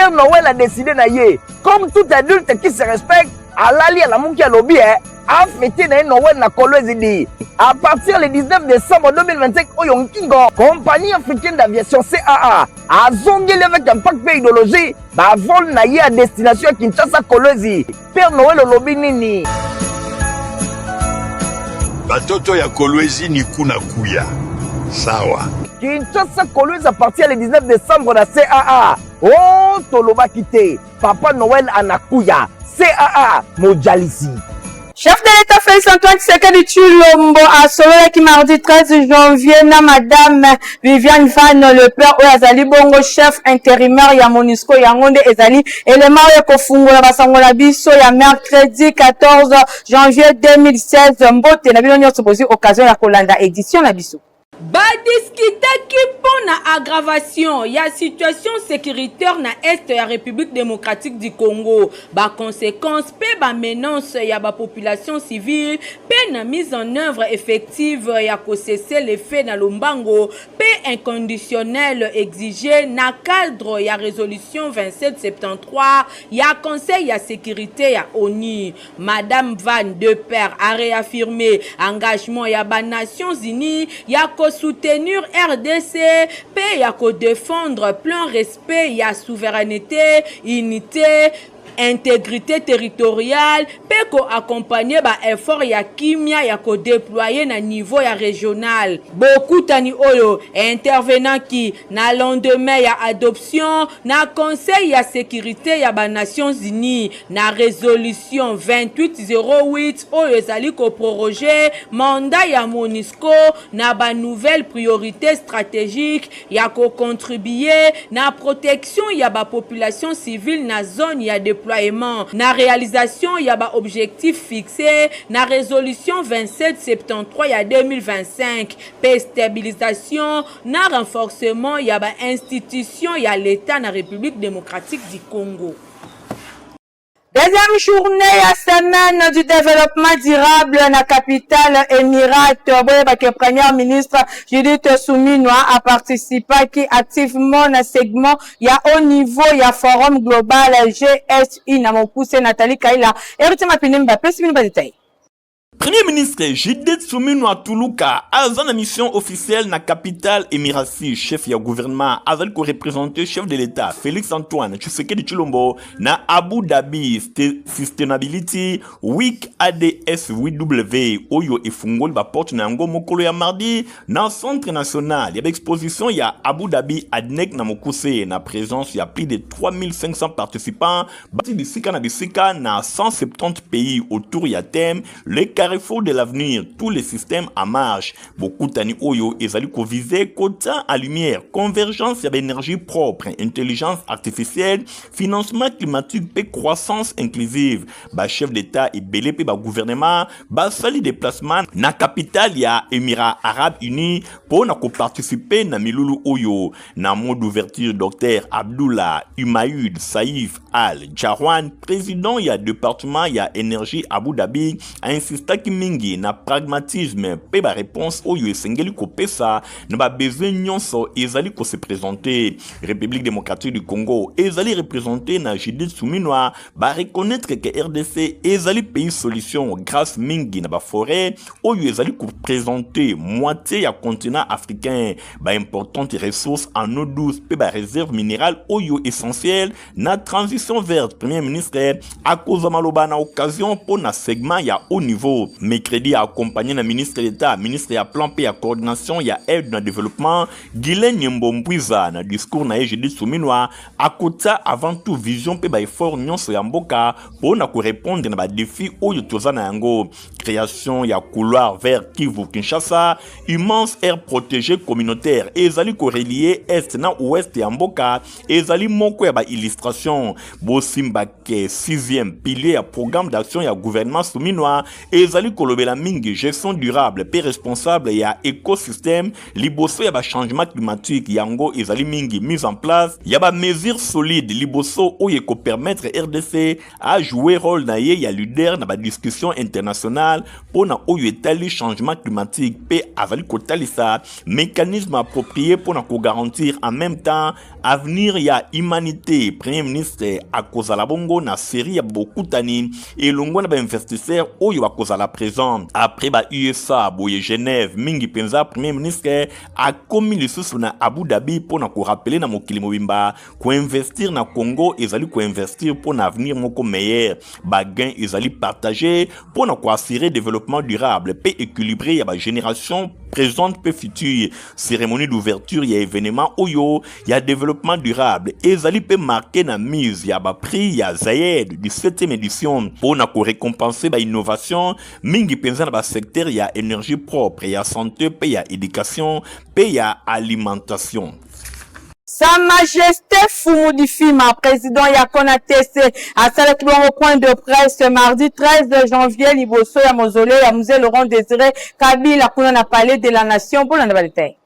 Père Noël a décidé na ye comme tout adulte qui se respecte, alali alamuki alobi eh, afete na ye Noël na Kolwezi di à partir le 19 décembre 2025 oyo nkingo compagnie africaine d'aviation CAA azongeli avec impact mpe idéologie bavol na ye à destination ya Kinshasa Kolwezi. Père Noël olobi nini? Batoto ya Kolwezi ni kuna kuya. Sawa. Kinshasa Kolwezi à partir le 19 décembre na CAA. Oh, tolobaki te. Papa Noël anakuya. CAA mojalisi. Chef de l'État Félix Antoine Tshisekedi Tshilombo asololaki mardi 13 janvier na Madame Viviane Van Le Père oyo azali bongo chef intérimaire ya MONUSCO. Yango nde ezali elema oyo ekofungola basango na biso ya mercredi 14 janvier 2016. Mbote na bino nyonso bozwi occasion ya kolanda édition na biso. Badiskitaki mpo na aggravation ya situation sécuritaire na est ya République démocratique du Congo, baconséquences mpe bamenaces ya bapopulation civile, mpe na mise en œuvre effective ya kocessez-le-feu na lombango mpe inconditionnel exigé na cadre ya résolution 2773 ya Conseil ya sécurité ya ONU. Madame Van de Per a réaffirmé engagement ya banations unies ya kosoutenir RDC mpe ya kodéfendre plein respect ya souveraineté, unité, intégrité territoriale mpe koaccompagner baeffort ya kimia ya kodéployer na niveau ya régional. Bokutani oyo intervenaki na lendemain ya adoption na Conseil ya sécurité ya banations unies na résolution 2808 oyo ezali koproroger mandat ya MONUSCO na banouvelle priorité stratégique ya kocontribuer na protection ya bapopulation civile na zone ya déploiement, na réalisation ya baobjectif fixé na résolution 2773 ya 2025, mpe stabilisation na renforcement ya bainstitution ya l'État na République démocratique du Congo. Deuxième journée ya semaine du développement durable na capitale Émirat. Boyebaki première ministre Judith Suminwa a participaki activement na segment ya haut niveau ya forum global GSI na mokuse. Nathalie Kaila, Héritier Mapine bapesi bino badétail. Premier ministre Judith Suminwa Tuluka aza na mission officielle na capitale émirati. Chef ya gouvernement azali koreprésenter chef de l'État Félix Antoine Tshisekedi Tshilombo na Abu Dhabi Sustainability Week ADSW oyo efungoli baporte na yango mokolo ya mardi na Centre national ya baexposition ya Abu Dhabi, ADNEC na mokuse, na présence ya plus de 3500 participants bati bisika na bisika na 170 pays autour ya thème "Le carrefour de l'avenir, tous les systèmes en marche". Bokutani oyo ezali koviser kotia en lumière convergence ya baénergie propre, intelligence artificielle, financement climatique mpe croissance inclusive. Bachef d'État ebele mpe bagouvernement basali déplacement na capitale ya Émirats arabes unis mpo na koparticiper na milulu oyo. Na mot d'ouverture, Dr Abdullah Humaid Saif Al Jarwan, président ya département ya énergie Abu Dhabi, ainsistaki mingi na pragmatisme mpe baréponse oyo esengeli kopesa na babesoin nyonso ezali kose présenter. République démocratique du Congo ezali représente na Judith Suminwa. Bareconnaître ke RDC ezali pays solution grâce mingi na baforêt oyo ezali koprésenter moitié ya continent africain, baimportante ressources en eau douce mpe baréserve minérale oyo essentielle na transition verte. Premier ministre akozwa maloba na occasion mpo na segment ya haut niveau mercredi, accompagné na ministre d'État, ministre ya plan mpe ya coordination ya aide na développement, Guylain Nyembo Mbwiza. Na discours na ye, Judith Suminwa akotia avant tout vision mpe baeffort nyonso ya mboka mpo na korépondre na badéfi oyo toza na yango: création ya couloir vert Kivu Kinshasa, immense aire protégée communautaire ezali korelier est na ouest ya mboka, ezali moko ya baillustration. Bosimba ke sixième pilier ya programme d'action ya gouvernement Suminwa ezali Ezali kolobela mingi gestion durable mpe responsable ya ecosystème liboso ya ba changement climatique. Yango ezali mingi mise en place ya ba mesures solides liboso oyo ekopermettre RDC a jouer rôle na ye ya leader na ba discussions internationales mpo na oyo etali changement climatique, mpe azali kotalisa mécanisme approprié mpo na kogarantir en même temps avenir ya humanité. Premier ministre akozala bongo na série ya bokutani elongo na bainvestisseur oyo bakozala présent après ba USA boye Genève. Mingi mpenza, premier ministre akomi lisusu na Abu Dhabi mpo na korappeler na mokili mobimba: koinvestir na Congo ezali koinvestir mpo na avenir moko meilleur. Bagain ezali partage mpo na koassurer développement durable mpe équilibré ya bagénération présente mpe future. Cérémonie d'ouverture ya événement oyo ya développement durable ezali mpe marqué na mise ya baprix ya Zayed 17e édition mpo na korécompenser bainnovation, mingi mpenza na basecteur ya énergie propre, ya santé mpe ya éducation mpe ya alimentation. Sa Majesté Fumu Difima, président ya CONATC, asalaki bongo point de presse mardi 13 janvier liboso ya mausolée ya Mzee Laurent Désiré Kabila kuna na Palais de la Nation. Mpona na badétails.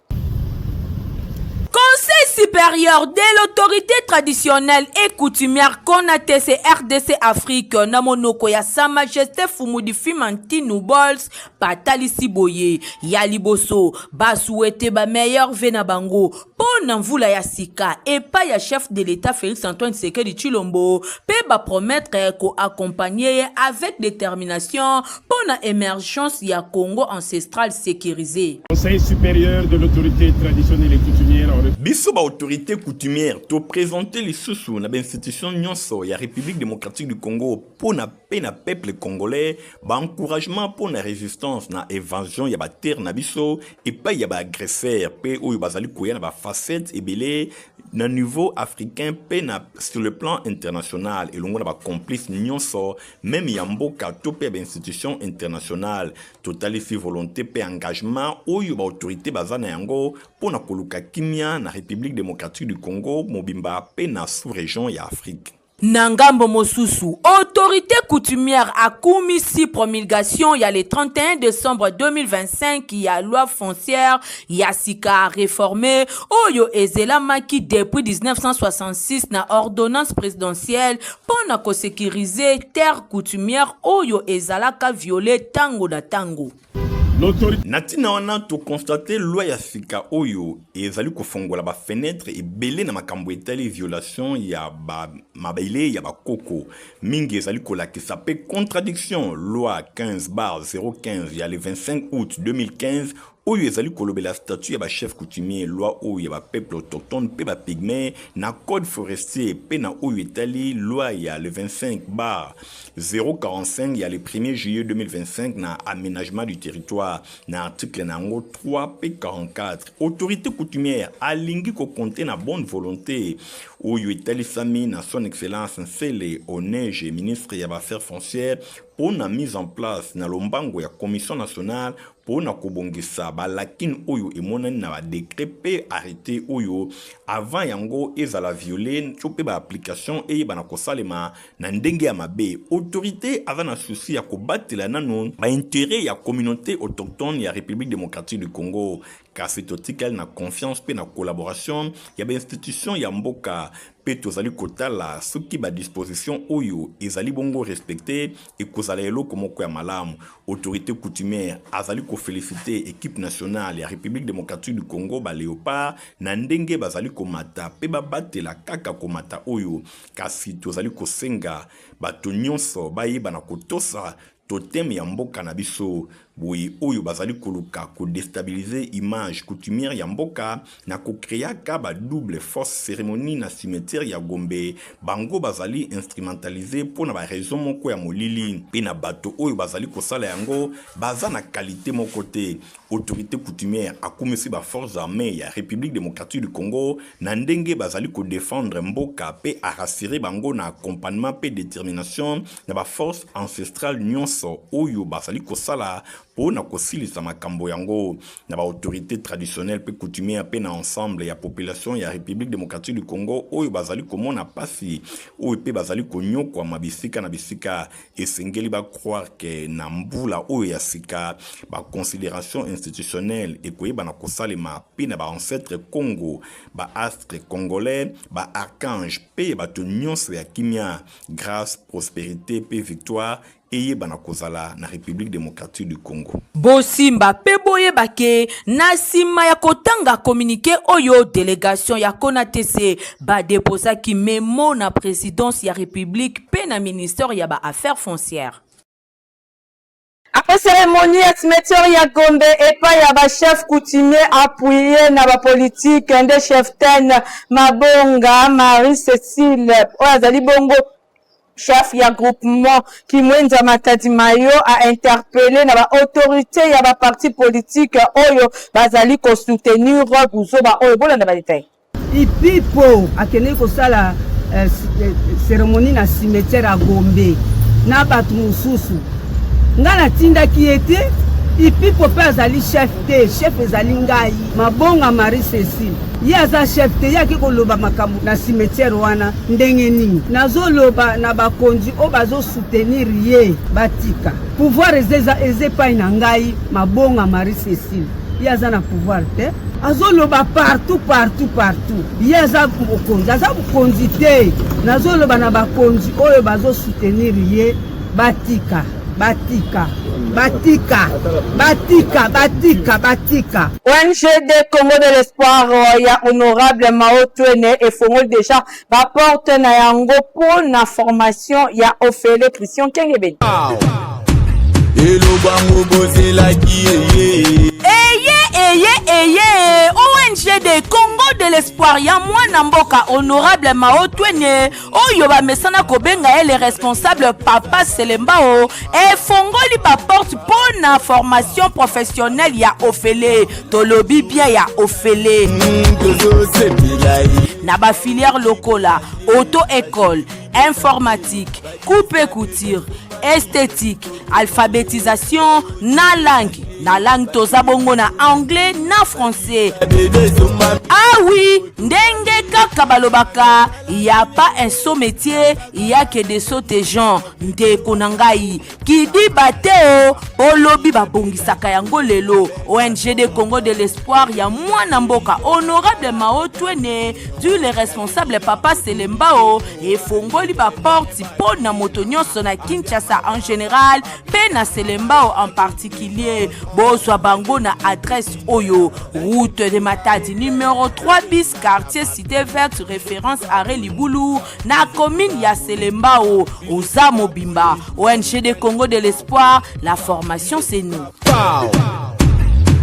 Conseil supérieur de l'autorité traditionnelle et coutumière CONATC RDC Afrique, na monoko ya Sa Majesté Fumudi Fimantinu Bols, batalisi boye: ya liboso, basouhaiter bameilleurs vœux na bango mpo na mvula ya sika epai ya chef de l'État Félix Antoine Tshisekedi Tshilombo, mpe bapromettre koaccompagner ye avec détermination mpo na émergence ya Congo ancestral sécurisé. Conseil supérieur de l'autorité traditionnelle et coutumière en Biso baautorité coutumière toprésenter lisusu na bainstitution nyonso ya République démocratique du Congo mpo na mpe na peuple congolais baencouragement mpo na résistance na invasion ya baterre na biso epai ya baagresseur mpe oyo bazali koya na bafacette ebele na niveau africain mpe na sur le plan international, elongo na bacomplice nyonso même ya mboka to mpe ya bainstitution internationale. Totalisi volonté mpe engagement oyo baautorité baza na yango mpo na koluka kimia na République démocratique du Congo mobimba mpe na sous-région ya Afrique. Na ngambo mosusu, autorité coutumière akumisi promulgation ya le 31 décembre 2025 ya loi foncière ya sika réformé oyo ezelamaki depuis 1966 na ordonnance présidentielle mpo na kosécuriser terre coutumière oyo ezalaka violé ntango na ntango. Na ntina wana, toconstater loi ya sika oyo ezali kofongola bafenêtre ebele na makambo etali violation ya mabele ya bakoko. Mingi ezali kolakisa mpe contradiction loi 15/015 ya le 25 août 2015 oyo ezali kolobela statut ya bachef coutumier, loi oyo ya bapeuple autochtone mpe bapygmée na code forestier, mpe na oyo etali loi ya le 25/045 ya le 1er juillet 2025 na aménagement du territoire na article na yango 3 mpe 44. Autorité coutumière alingi kocompter na bonne volonté oyo etalisami na Son Excellence Nsele Onege, ministre ya baaffaires foncières, mpo na mise en place na lombango ya commission nationale mpo na kobongisa balacune oyo emonani na badécret mpe arrêté oyo avant yango ezala violé to mpe baapplication eyebana kosalema na ndenge ya mabe. Autorité aza na souci ya kobatela nano baintérêt ya communauté autochtone ya République démocratique du Congo, kasi totikali na confiance mpe na collaboration ya bainstitution ya mboka, mpe tozali kotala soki badisposition oyo ezali bongo respecté, ekozala eloko moko ya malamu. Autorité coutumière azali koféliciter équipe nationale ya République démocratique du Congo, baléopard, na ndenge bazali komata mpe babatela kaka komata oyo, kasi tozali kosenga bato nyonso bayeba na kotosa totem ya mboka na biso. Boye oyo bazali koluka kodéstabiliser image coutumière ya mboka na kocréaka badouble fausse cérémonie na cimetière ya Gombe, bango bazali instrumentaliser mpo na baraison moko ya molili, mpe na bato oyo bazali kosala yango baza na qualité moko te. Autorité coutumière akumisi baforces armées ya République démocratique du Congo na ndenge bazali kodéfendre mboka, mpe arassurer bango na accompagnement mpe détermination na baforce ancestrale nyonso oyo bazali kosala mpo na kosilisa makambo yango na ba autorites traditionnelles mpe coutumières mpe na ensemble ya population ya Republique democratique du Congo oyo bazali komona pasi oyo mpe bazali konyokwama bisika na bisika. Esengeli ba croire que na mbula oyo ya sika ba considerations institutionnelles ekoyebana kosalema mpe na ba ancetres Kongo, ba astres congolais, ba archanges mpe bato nyonso ya kimia, grace, prosperite mpe victoire eyebana kozala na Republique democratique du Congo. Bosimba pe boyeba ke na sima ya kotanga communique oyo delegation ya Conatc ba deposaki memo na presidence ya Republique pe na ministère ya ba affaires foncières. Après cérémonie ya cimetière ya Gombe epai ya ba chefs coutumiers appuye na ba politique nde cheftaine Mabonga Marie Cecile oyo azali bongo chef ya groupement Kimwenza Matadi Mayo a interpellé na ba autorités ya ba partis politiques oyo bazali ko soutenir buzoba oyo. Bolanda ba détails. Ipipo akendeki kosala eh, eh, cérémonie na cimetière ya Gombe na bato mosusu. Ngai natindaki ye te. Ipipo mpe azali chef te, chef ezali ngai Mabonga Marie Cecile. Ye aza chef te, ye ake koloba makambo na cimetière wana ndenge nini? Nazoloba na bakonzi oyo bazo soutenir ye batika pouvoir eza epai na ngai Mabonga Marie Cecile. Ye aza na pouvoir te, azoloba partout partout partout. Ye aza mokonzi, aza mokonzi te. Nazoloba na bakonzi oyo bazo soutenir ye batika batika batika batika batika batika. ONG de Congo de l'espoir ya honorable Mao Twene efongoli dejà ba porte na yango mpo na formation ya ofele. Christian Kengebeni. Elobango bozelaki eye. Eye eye eye ONG de Congo de l'espoir ya mwana mboka honorable Mao Twene oyo bamesana kobenga ye le responsable papa Selembao efongoli ba porte mpo na formation professionnelle ya ofele, tolobi bien ya ofele, na ba filière lokola auto école, informatique, coupe et couture, esthétique, alphabétisation na langue na langue, toza bongo na anglais na français. Ah oui, ndenge kaka balobaka, y a pas un sot métier, y a que des sottes gens. Ndeko na ngai kidiba te o olobi babongisaka yango lelo. ONG de Congo de l'espoir ya mwana mboka honorable Mao Twene du le responsable papa Selembao efongoli baporte mpo na moto nyonso na Kinshasa en général mpe na Selembao en particulier. Bozwa bango na adresse oyo: route de Matadi numéro 3 bis, quartier Cité Verte, référence arrêt Libulu, na commune ya Selembao. Oza mobimba. ONG de Congo de l'espoir, la formation, c'est nous.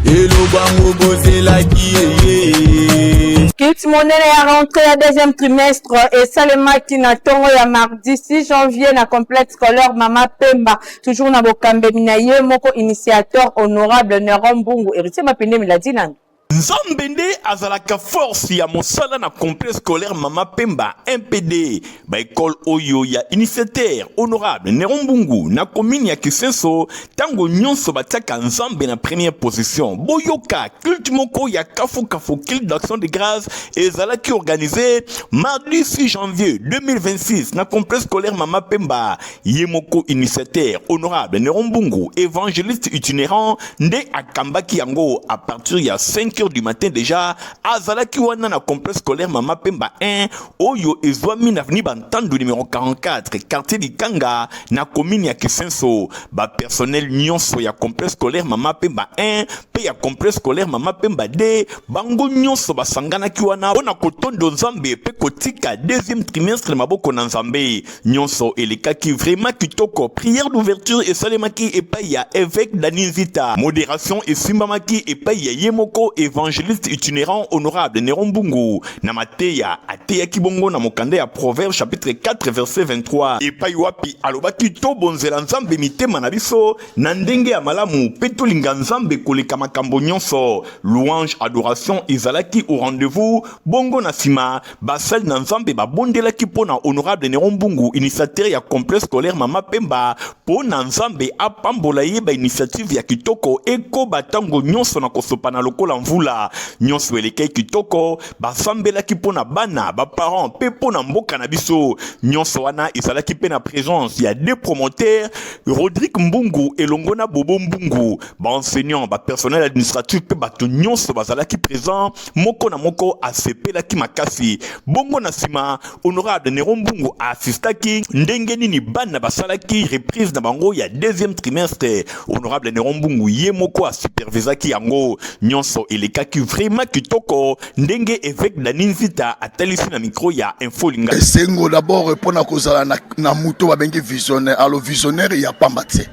Elobango bozelaki eye. Kit monene ya rentrée ya deuxième trimestre esalemaki na ntongo ya mardi 6 janvier na complexe scolaire Mama Pemba, toujours na bokambemi na ye moko initiateur honorable Neron Mbungu. Héritier Mapende Miladi nanu. Nzambe nde azalaka force ya mosala na complexe scolaire Mama Pemba MPD, baekole oyo ya initiateur honorable Neron Mbungu na commune ya Kisenso. Ntango nyonso batiaka Nzambe na première position. Boyoka culte moko ya kafukafu, culte d'action de grâce ezalaki organisé mardi 6 janvier 2026 na complexe scolaire Mama Pemba. Ye moko initiateur honorable Neron Mbungu, évangéliste itinérant, nde akambaki yango. À partir ya 5 heures du matin déjà azalaki wana na complexe scolaire Mama Pemba 1 oyo ezwami na avenue Bantandu numéro 44, quartier Likanga, na commune ya Kisenso. Bapersonnel nyonso ya complexe scolaire Mama Pemba 1 mpe ya complexe scolaire Mama Pemba 2, bango nyonso basanganaki wana mpo na kotondo Nzambe mpe kotika deuxième trimestre maboko na Nzambe. Nyonso elekaki vraiment kitoko. Prière d'ouverture esalemaki epai ya évêque Dani Nzita, modération esimbamaki epai ya ye moko évêque. evangeliste itinérant honorable Neron Mbungu na mateya ateyaki bongo na mokanda ya Proverbe chapitre 4 verset 23 epai wapi alobaki tobonzela Nzambe mitema na biso na ndenge ya malamu mpe tolinga Nzambe koleka makambo nyonso. Louange adoration ezalaki au rendez-vous. Bongo na nsima basali na Nzambe babondelaki mpo na honorable Neron Mbungu, initiateur ya complexe scolaire Mama Pemba, mpo na Nzambe apambola ye ba initiative ya kitoko ekoba ntango nyonso na kosopana lokola mvula. Nyonso elekaki kitoko, basambelaki mpo na bana, ba parents mpe mpo na mboka na biso. Nyonso wana ezalaki mpe na presence ya deux promoteurs, Rodrigue Mbungu elongo na Bobo Mbungu. Ba enseignants, ba personnel administratif mpe bato nyonso bazalaki présent, moko na moko asepelaki makasi. Bongo na nsima honorable Nero Mbungu aasistaki ndenge nini bana basalaki reprise na bango ya deuxième trimestre. Honorable Nero Mbungu ye moko asupervisaki yango. Nyonso elekaki vraiment kitoko ndenge évêque Dani Nzita atalisi na micro ya Info Lingala. Esengo d'abord mpona kozala na moto babengi visionnaire. Alors visionnaire ya pamba te,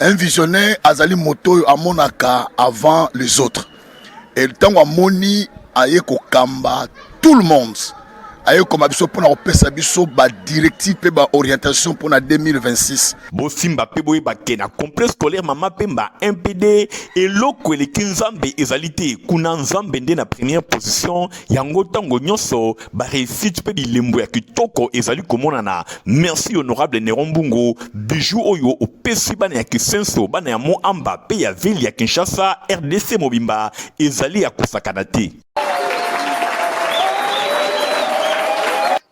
un visionnaire azali moto oyo amonaka avant les autres, et ntango amoni, aye kokamba tout le monde, aye koma biso mpona kopesa biso badirective mpe baorientation mpona 2026. Bosimba mpe boyeba ke na complexe scolaire Mama Pemba MPD, eloko eleki Nzambe ezali te. Kuna Nzambe nde na première position. Yango ntango nyonso baréussite mpe bilembo ya kitoko ezali komonana. Merci honorable Neron Mbungu, bijou oyo opesi bana ya Kisenso, bana ya Moamba mpe ya ville ya Kinshasa, RDC mobimba, ezali ya kosakana te.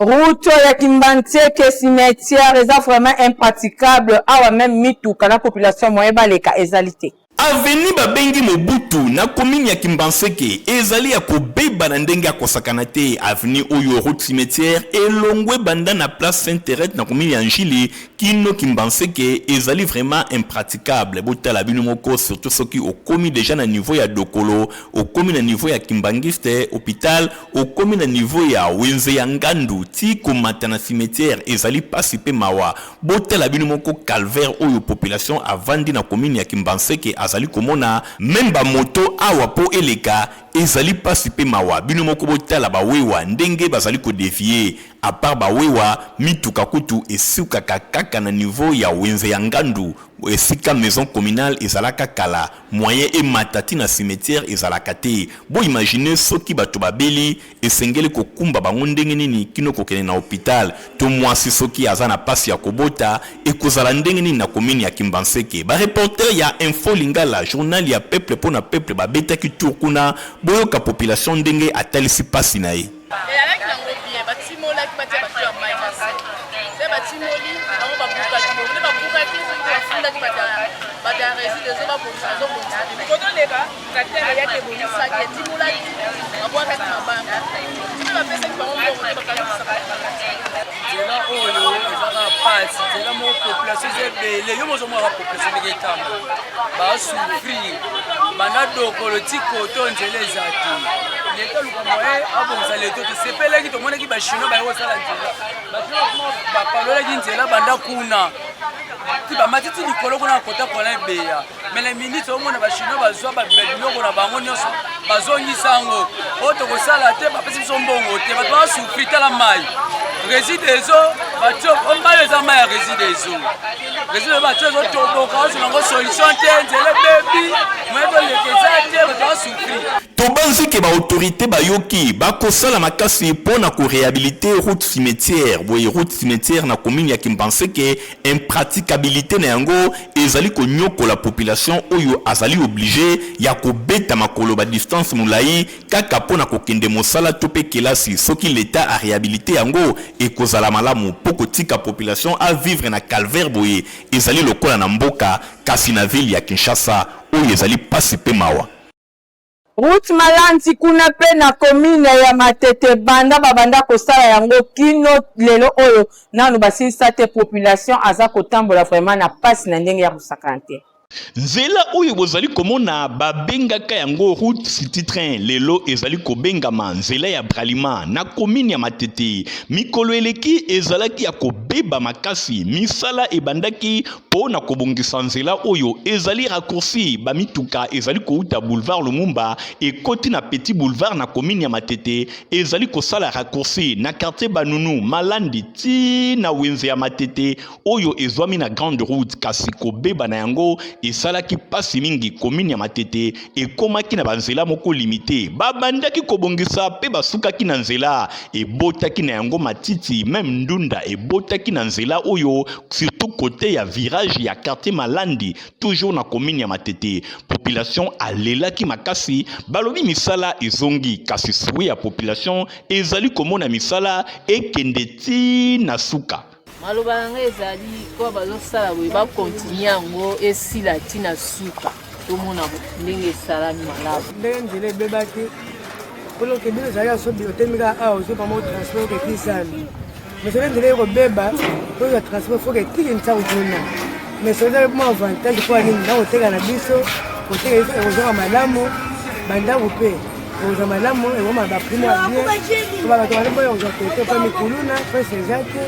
Route ya Kimbanseke cimetière eza vraiment impraticable awa, même mituka na population moyen baleka ezali te. Avenue babengi Mobutu na commune ya Kimbanseke ezali ya kobeba na ndenge ya kosakana te. Avenue oyo, route cimetière, elongwe banda na place Sainte Thérèse na commune ya Njili kino Kimbanseke, ezali vraiment impraticable. Botala bino moko, surtout soki okomi déjà na niveau ya Dokolo, okomi na niveau ya Kimbangiste hôpital, okomi na niveau ya wenze ya Ngandu ti komata na cimetière, ezali pasi mpe mawa. Botala bino moko calvaire oyo population avandi na commune ya Kimbanseke azali komona. Même bamoto awa mpo eleka ezali pasi mpe mawa. Bino moko botala bawewa ndenge bazali kodévier. À part bawewa, mituka kutu esukaka kaka na niveau ya wenze ya Ngandu, esika maison communale ezalaka kala. Moyen emata ti na cimetière ezalaka te. Boimagine soki bato babeli, esengeli kokumba bango ndenge nini kino kokende na hôpital? To mwasi soki aza na pasi ya kobota, ekozala ndenge nini na commune ya Kimbanseke? Bareporter ya Info Lingala, journal ya peuple mpo na peuple, babetaki tour kuna. Boyoka population ndenge atalisi pasi na ye. Eyalaki nango bien, batimolaki, batia bato ya mai na se nde batimoli bango, babukaki bongo nde babukaki. Soki bafundaki bato ya Regideso, babongisa, bazobongisa te. Mikotoleka tracteur eyaki, ebongisaki, etimolaki, babwakaki mabanga nde bapesaki bango mbongo te, bakangisaka. Nzela oyo ezaka pasi, nzela moko population eza ebele. Yo mozomona population ndenge etambola, basouffrir banda Dokolo ti koto, nzela eza te. Leta luka moye abongisa leto. Tosepelaki, tomonaki bachinois baye kosala nzela. Bachinois bapalolaki nzela banda kuna ti bamati ti likolo kuna kota kona ebeya. Mais na minute omona bachinois bazwa biloko na bango nyonso, bazongisa yango. Oyo tokosala te, bapesi biso mbongo te, bato basouffrir. Tala mai Regideso batio, mai eza mai ya Regideso. Regideso batio ezotoboka, ozwa yango solution te. Nzela ebebi, moye toleka eza te, bato basouffrir. Tobanzi ke baautorité bayoki, bakosala makasi mpo na koréhabiliter route cimetière. Boye route cimetière na commune ya Kimbanseke, impraticabilité na yango ezali konyokola population oyo azali obligé ya kobeta makolo badistance molai kaka mpo na kokende mosala to mpe kelasi. Soki leta aréhabilité yango, ekozala malamu, mpo kotika population avivre na calvaire boye ezali lokola na mboka kasi na ville ya Kinshasa oyo ezali pasi mpe mawa. Route Malandi kuna mpe na commune ya Matete, banda babanda kosala yango kino lelo oyo nanu basilisa te. Population aza kotambola vraiment na pasi na ndenge ya kosakana te. Nzela oyo bozali komona babengaka yango route city train, lelo ezali kobengama nzela ya Bralima na commune ya Matete. Mikolo eleki ezalaki ya kobeba makasi, misala ebandaki mpo na kobongisa nzela oyo ezali raccourci, ba mituka ezali kowuta boulevard Lumumba ekoti na petit boulevard na commune ya Matete, ezali kosala raccourci na quartier Banunu, Malandi ti na wenze ya Matete oyo ezwami na grande route, kasi kobeba na yango esalaki pasi mingi. Commune ya Matete ekomaki na banzela moko limite, babandaki kobongisa pe basukaki na nzela ebotaki na yango matiti, meme ndunda ebotaki na nzela oyo, surtout kote ya virage ya quartier Malandi, toujours na commune ya Matete. Population alelaki makasi, balobi misala ezongi, kasi souhait ya population ezali komona misala ekende ti na suka. Maloba na ngai ezali mpo bazosala boye bakontinue yango esila ti na suka, tomona ndenge esalami malamu. Ndenge nzela ebebaki mpona okende ezalaki ya sobi otemi kaka awa ozwi bango transport okeki zando mais soki nzela ekobeba ozwa transport foke etiki ntango kuna mais soki ezali mwa avantage mpo ya nini ndako oteka na biso koteka biso ekozonga malamu bandako mpe ekozwa malamu ekoma baprix mwa bien po bato bali mpo ekozwa kote mpo mikuluna prese eza te.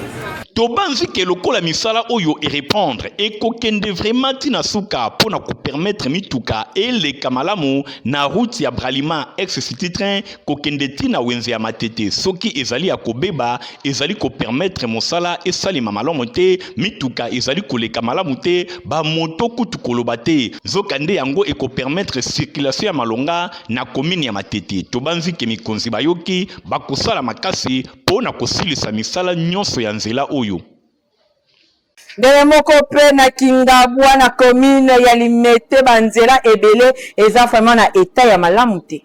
Tobanzi ke lokola misala oyo e reprendre ekokende vraiment ti na suka mpo na ko permettre mituka eleka malamu na route ya Bralima ex city train kokende ti na wenze ya Matete. Soki ezali ya kobeba ezali ko permettre mosala esalema malamu te, mituka ezali koleka malamu te, ba moto kutu koloba te. Nzokande yango eko permettre circulation ya malonga na commune ya Matete. Tobanzi ke mikonzi bayoki, bakosala makasi mpo na kosilisa misala nyonso ya nzela oyo. Ndenge moko pe na Kingabwa na commune ya Limete ba nzela ebele eza vraiment na etat ya malamu te.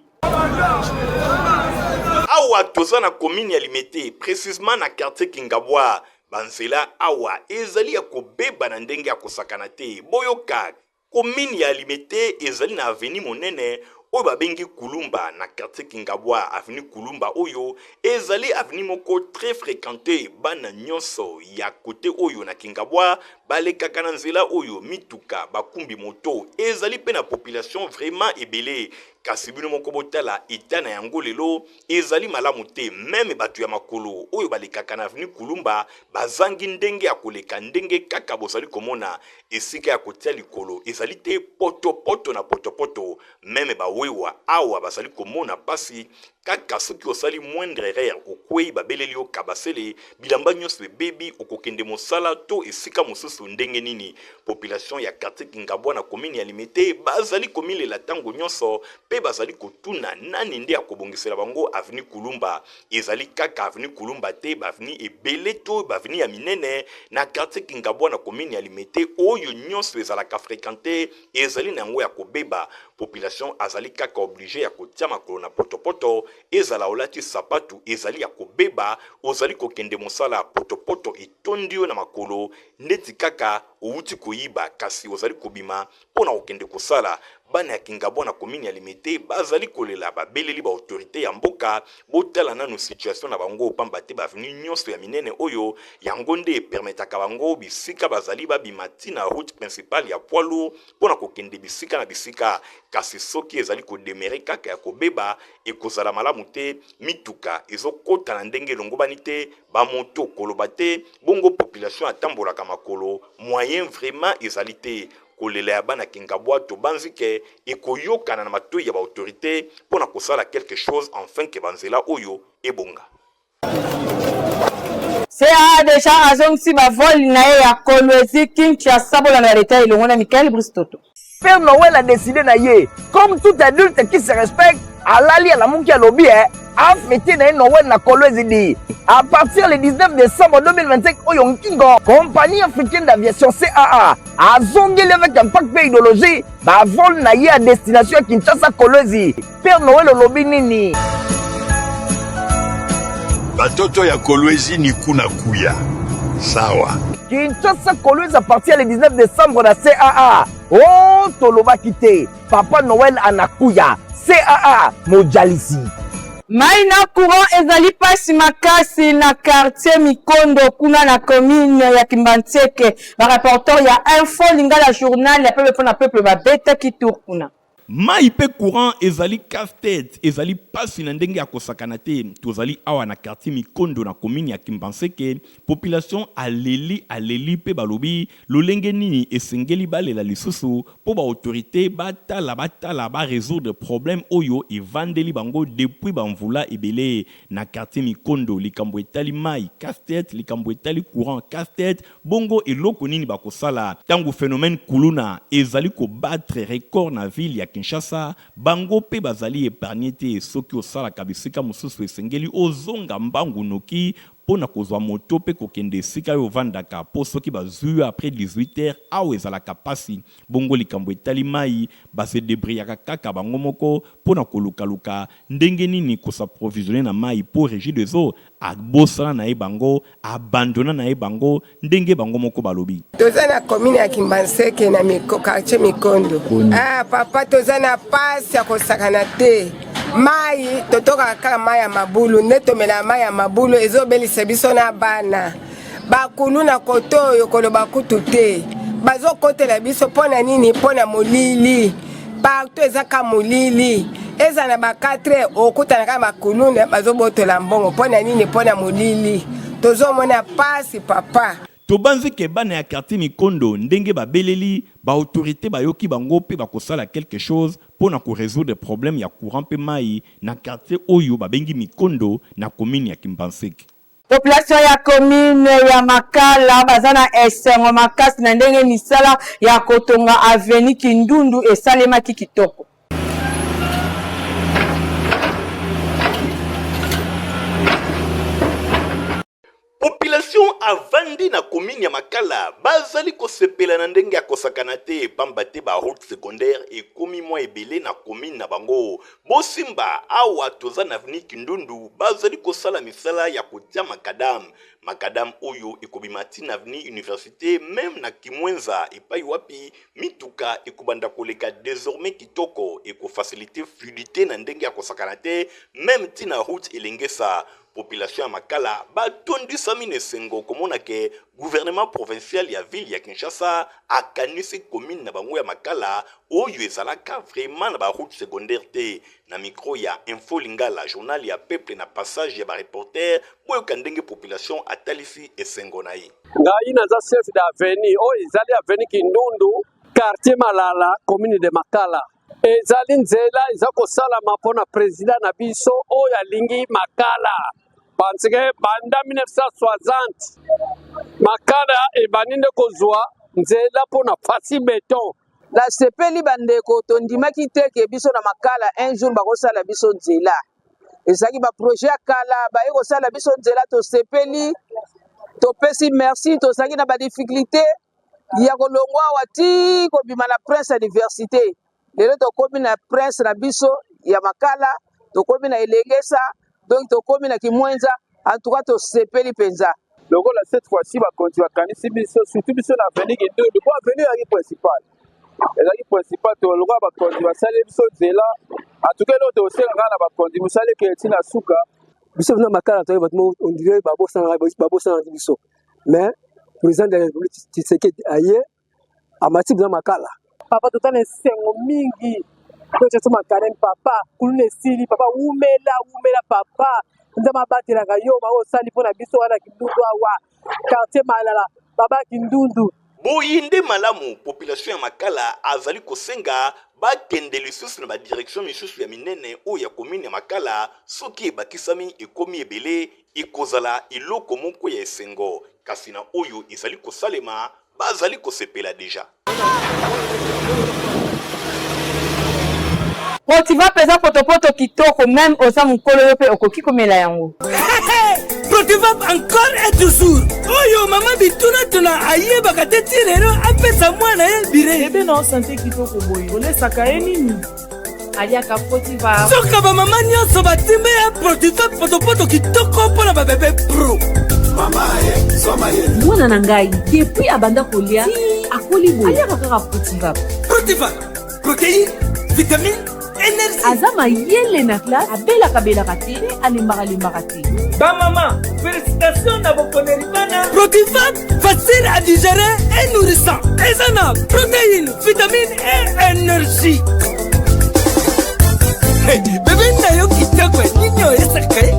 Awa toza na commune ya Limete, precisement na quartier Kingabwa. Ba nzela awa ezali ya kobeba na ndenge ya kosakana te. Boyoka Commune ya Limete ezali na avenue monene oyo babengi Kulumba na quartier Kingabwa. Avenue Kulumba oyo ezali avenue moko très frequente, bana nyonso ya cote oyo na Kingabwa balekaka na nzela oyo, mituka, bakumbi moto, ezali pe na population vraiment ebele. Kasi bino moko botala etat na yango lelo ezali malamu te, meme bato ya makolo oyo balekaka na avenue Kulumba bazangi ndenge ya koleka, ndenge kaka bozali komona Esika ya kotia likolo ezali te, poto poto na poto poto, meme ba wewa awa bazali komona pasi, kaka soki osali moindre erreur okweyi babeleli yo kabasele, bilamba nionso ebebi, okokende mosala to esika mosusu ndenge nini? Population ya quartier Kingabwa na commune ya Limete bazali komilela tango nionso pe bazali kotuna nani nde akobongisela bango avenue Kulumba. Ezali kaka avenue Kulumba te, ba avenue ebele to ba avenue ya minene na quartier Kingabwa na commune ya Limete oyo nionso ezalaka frequente ezali na yango ya kobeba. Population azali kaka oblige ya kotia makolo na potopoto, ezala olati sapatu ezali ya kobeba, ozali kokende mosala potopoto etondi yo na makolo ndeti kaka owuti koyiba kasi ozali kobima mpo na kokende kosala. Bana ya Kingabwa na commune ya Limete bazali kolela, babeleli ba autorites ya mboka botala nanu situation na bango pamba te ba avenues nionso ya minene oyo yango nde e permettaka bango bisika bazali babima ti na route principale ya poids lourd mpo na kokende bisika na bisika. Kasi soki ezali ko demeurer kaka ya kobeba ekozala malamu te, mituka ezokota na ndenge elongobani te, ba moto koloba te, bongo population atambolaka makolo, moyen vraiment ezali te. Kolela ya bana Kingabwa tobanzi ke ekoyokana na matoyi ya ba autorites mpo na kosala quelque chose enfin que ba nzela oyo ebonga. CAA dejà azongisi ba vol na ye ya Kolwezi Kinshasa bolanda detail elongo na Michael Brice Toto. Père Noël a décidé na ye comme tout adulte qui se respecte alali alamuki alobi eh a fêter na ye Noël na Kolwezi di à partir le 19 décembre 2025 oyo nkingo compagnie africaine d'aviation CAA azongeli avec impact mpe idéologie ba vol na ye à destination ya Kinshasa Kolwezi. Père Noël olobi nini? Batoto ya Kolwezi ni kuna kuya. Sawa. Kinshasa Kolwezi à partir le 19 décembre na CAA. Oh, tolobaki te. Papa Noël anakuya. CAA mojalisi. Mai na courant ezali pasi makasi na quartier Mikondo kuna na commune ya Kimbanseke. Ba reporters ya Info Lingala Journal ya peuple pona peuple babetaki tour kuna. Mayi pe courant ezali casse tete, ezali pasi na ndenge ya kosakana te. Tozali awa na quartier Mikondo na commune ya Kimbanseke, population aleli aleli pe balobi lolenge nini esengeli balela lisusu po ba autorites batala batala ba resoudre problème oyo evandeli bango depuis ba mvula ebele na quartier Mikondo. Likambo etali mayi casse tete, likambo etali courant casse tete, Bongo eloko nini bakosala tango phenomène kuluna ezali ko battre record na ville ya Kinshasa? Bango pe bazali epargner te, soki osalaka bisika mosusu esengeli ozonga mbangu noki po na kozwa moto pe kokende esika yo ovandaka po soki bazui yo après 18 heures awa ezalaka pasi. Bongo likambo etali mayi, ba se debrouillaka kaka bango moko po na kolukaluka ndenge nini ko s'approvisionner na mayi po Regideso Abosana na ye bango, abandonna na ye bango, ndenge bango moko balobi. Toza na commune ya Kimbanseke na miko, quartier Mikondo. Ah papa, toza na pasi ya kosakana te. Mai totokaka kaka mai ya mabulu, nde tomelaka mai ya mabulu ezobelisa biso na bana. Bakulu na koto oyo koloba kutu te. Bazokotela biso mpo na nini? Mpo na molili. Partout eza ka molili. Eza na ba 4 heures okutana kaka bakuluna bazobotola mbongo mpo na nini? Mpo na molili. Tozomona pasi papa. Tobanzi ke bana ya quartier Mikondo ndenge babeleli, ba autorites bayoki bango pe bakosala quelque chose po na ko resoudre problème ya courant pe mayi na quartier oyo babengi Mikondo na commune ya Kimbanseke. Population ya commune ya Makala baza na esengo makasi na ndenge misala ya kotonga avenue Kindundu esalemaki kitoko. Population avandi na commune ya Makala bazali kosepela na ndenge ya kosakana te pamba te ba route secondaire ekomi mwa ebele na commune na bango. Bosimba awa toza na avenue Kindundu bazali kosala misala ya kotia macadam. Macadam oyo ekobima ti na avenue Universite meme na Kimwenza epai wapi mituka ekobanda koleka desormais kitoko eko faciliter fluidite na ndenge ya kosakana te meme ti na route Elengesa. Population ya Makala batondisami na esengo komona ke gouvernement provincial ya ville ya Kinshasa akanisi commune na bango ya Makala oyo ezalaka vraiment na ba route secondaire te. Na micro ya Info Lingala, journal ya peuple na passage ya ba reporters, boyoka ndenge population atalisi esengo na ye. Ngai naza chef d'avenue oyo ezali avenue Kindundu, quartier Malala, commune de Makala. Ezali nzela eza kosalama mpo na president na biso oyo alingi Makala parce que banda 1960 Makala ebandi nde kozwa nzela mpo na fasi beton. Nasepeli bandeko, tondimaki te ke biso na Makala un jour bakosala biso nzela. Ezalaki ba projet ya kala, baye kosala biso nzela, tosepeli, topesi merci. Tozalaki na ba difficulté ya kolongwa awa ti kobima na Prince ya université. Lelo tokomi na Prince na biso ya Makala, tokomi na Elengesa, donc tokomi na Kimwenza. En tout cas tosepeli mpenza. Lokola cette fois-ci bakonzi bakanisi biso, surtout biso na avenue Kindundu, po avenue ezalaki principal, ezalaki principal to lokola bakonzi basali biso nzela. En tout cas eloko tokosenga kaka na bakonzi, mosala ekende ti na suka. Biso na Makala toyebi bato moko on dirait babosanaka biso, mais président de la République Tshisekedi aye amati mpenza Makala. Papa toza na esengo mingi totia makalene papa kuluna esili papa wumela wumela papa nzambe abatelaka yo maoyo osali mpo na biso wana Kindundu awa quartier Malala baba Kindundu. Boye nde malamu population ya Makala azali kosenga bakende lisusu na ba direction misusu ya minene oyo ya commune ya Makala soki ebakisami ekomi ebele ekozala eloko moko ya esengo kasi na oyo ezali kosalema bazali kosepela deja. Protiva mpenza potopoto kitoko meme oza mokolo yo mpe okoki komela yango. Protiva encore et toujours oyo mama bituna tuna ayebaka te ti lelo apesa mwana ye bire. Bebe na sante kitoko boye olesaka ye nini? Aliaka Protiva. Soka ba mama nyonso batimbe ya Protiva potopoto kitoko mpo na ba bebe pro. Mwana na ngai depuis abanda kolia akoli boye aliaka kaka Protiva. Protiva protéine, vitamine. Energie. Aza mayele na classe, abelaka belaka te, pe alembaka lembaka te. Ba mama, félicitations na boponeli bana. Protivat, facile à digérer et nourrissant. Eza na protéines, vitamines et énergie. Hey, bebe na yo kitoko nini oyesaka ye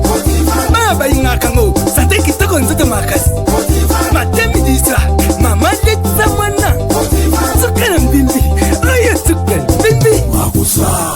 bana balingaka yango sante kitoko nzoto makasi matemidisa mama letisa mwana suka na mbimbi oyo suka mbimbi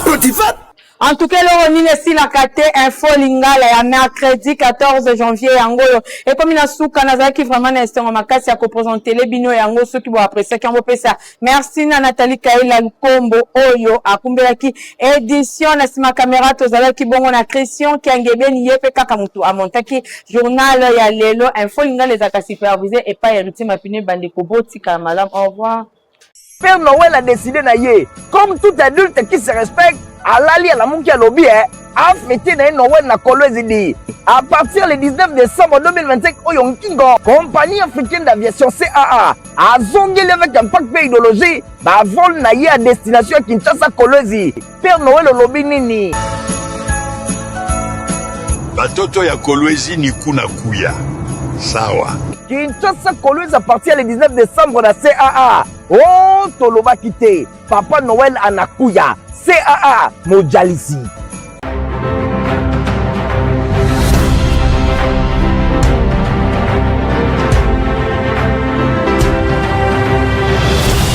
Protivat En tout cas, eloko nini esilaka te info lingala ya mercredi 14 janvier yango oyo ekomi na suka. Nazalaki vraiment na esengo makasi ya kopresentele bino yango. Soki boapresiaki yango, bopesa merci na Nathalie Kaila Lukombo oyo akumbelaki edition. Na nsima kamera tozalaki bongo na Christian Kiangebeni, ye mpe kaka motu amontaki journal ya lelo. Info lingala ezalaka supervise epai Héritier Mapine. Bandeko, botikala malamu, au revoir. Père Noël a décidé na ye, comme tout adulte qui se respecte, alali alamuki alobi eh, afete na ye Noël na Kolwezi di. À partir le 19 décembre 2025 oyo nkingo, compagnie africaine d'aviation CAA azongeli avec impact mpe idéologie ba vol na ye à destination ya Kinshasa Kolwezi. Père Noël olobi nini? Batoto ya Kolwezi ni kuna kuya. Sawa. Kinshasa Kolwezi à partir le 19 décembre na CAA. Oh, tolobaki te. Papa Noël anakuya. CAA mojalisi.